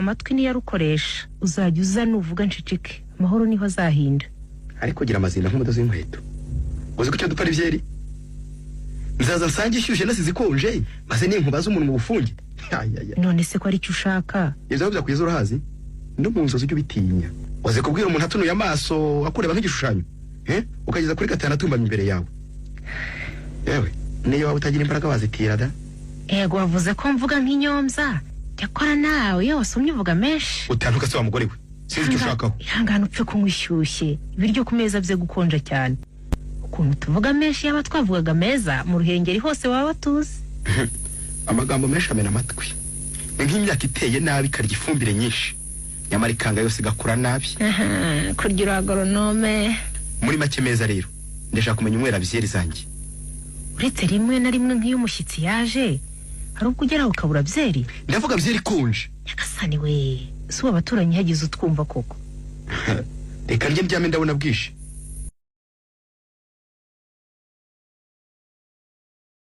Amatwi niyo arukoresha. Uzajya uza nuvuga nceceke, amahoro niho azahinda. Ariko gira amazinda nk'umudozi w'inkweto. Uzi ko icyo dupfa ari byeri? Nzaza nsange ishyushye nasize ikonje, maze ninkubaza umuntu mu bufunge. Ayaya. None se ko ari cyo ushaka? Ibyo byakugeza urahazi no mu nzozi ujye ubitinya. Uzi kubwira umuntu atunuye amaso akureba nk'igishushanyo, eh? Ukageza kuri gatanu atumbamye imbere yawe. Yewe, niyo waba utagira imbaraga wazitira da. Ego, wavuze ko mvuga nk'inyombya. Cyakora nawe iyo wasomye uvuga menshi. Utantuka se wa mugore we, sinzi icyo ushakaho. Ihangane upfe kunywa ishyushye, ibiryo ku meza bye gukonja cyane. Ukuntu tuvuga menshi, yaba twavugaga meza mu Ruhengeri hose waba batuzi. Amagambo menshi amena amatwi. Ni nk'imyaka iteye nabi ikarya ifumbire nyinshi, nyamara ikanga yose igakura nabi. Kurya uri agoronome. Muri make meza rero, ndashaka kumenya unywera byeri zanjye. Uretse rimwe na rimwe nk'iyo umushyitsi yaje, hari ubwo ugeraho ukabura byeri. Ndavuga byeri ikonje. Nyagasani we, si ubu abaturanyi hagize utwumva koko? Reka ndye ndyame, ndabona bwije.